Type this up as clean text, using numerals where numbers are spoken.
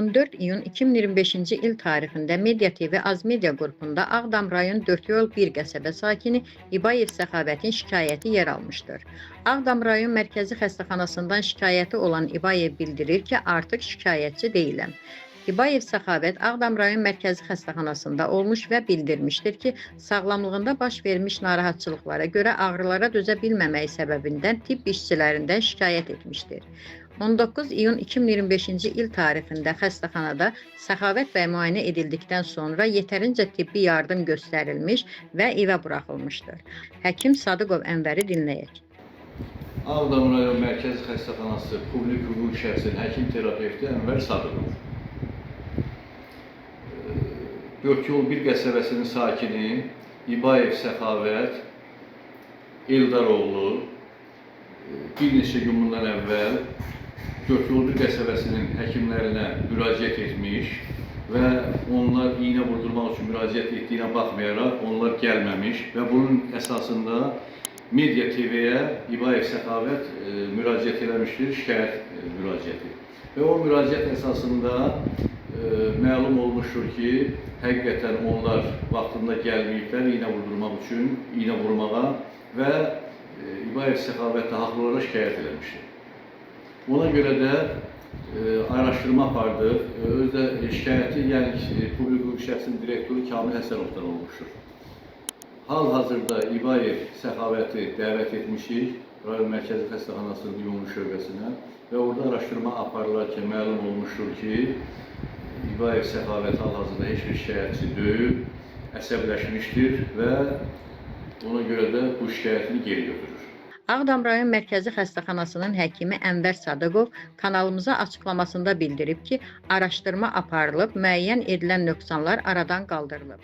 14 iyun 2025-ci il tarixində Media TV Azmedia qrupunda Ağdam rayon Dördyol 1 qəsəbə sakini İbayev Səxavətin şikayəti yer almışdır. Ağdam rayon mərkəzi xəstəxanasından şikayəti olan İbayev bildirir ki, artıq şikayətçi deyiləm. İbayev Səxavət Ağdam rayon mərkəzi xəstəxanasında olmuş və bildirmişdir ki, sağlamlığında baş vermiş narahatçılıqlara görə ağrılara dözə bilməməyi səbəbindən tibb işçilərindən şikayət etmişdir. 19 iyun 2025-ci il tarixində xəstəxanada Səxavət bəy müayinə edildikdən sonra yetərincə tibbi yardım göstərilmiş və evə buraxılmışdır. Həkim Sadıqov Ənvəri dinləyək. Ağdam rayon Mərkəzi Xəstəxanası Publik Hüquq Şəxsin həkim terapevti Ənvər Sadıqov. Dördyol bir qəsəbəsinin sakini İbayev Səxavət Eldaroğlu bir neçə gün bundan əvvəl Dördyol bir qəsəbəsinin həkimlərinə müraciət etmiş və onlar iynə vurdurmaq üçün müraciət etdiyinə baxmayaraq onlar gəlməmiş və bunun əsasında Media TV-yə İbayev Səxavət müraciət eləmişdir, şikayət müraciəti. Və o müraciət əsasında məlum olmuşdur ki, həqiqətən onlar vaxtında gəlməyiblər iynə vurdurmaq üçün, iynə vurmağa və İbayev Səxavət də haqlı olaraq şikayət eləmişdir. Ona görə də araşdırma apardıq. Özü də şikayəti, yəni publik hüquq şəxsin direktoru Kamil Həsənovdan olmuşdur. Hal-hazırda İbayev Səxavəti dəvət etmişik rayon mərkəzi xəstəxanasının ümumi şöbəsinə və orada araşdırma aparılarkən məlum olmuşdur ki, İbayev Səxavət hal-hazırda heç bir şikayətçi deyil, əsəbləşmişdir və ona görə də bu şikayətini geri götürür. Ağdam rayon mərkəzi xəstəxanasının həkimi Ənvər Sadıqov kanalımıza açıqlamasında bildirib ki, araşdırma aparılıb, müəyyən edilən nöqsanlar aradan qaldırılıb.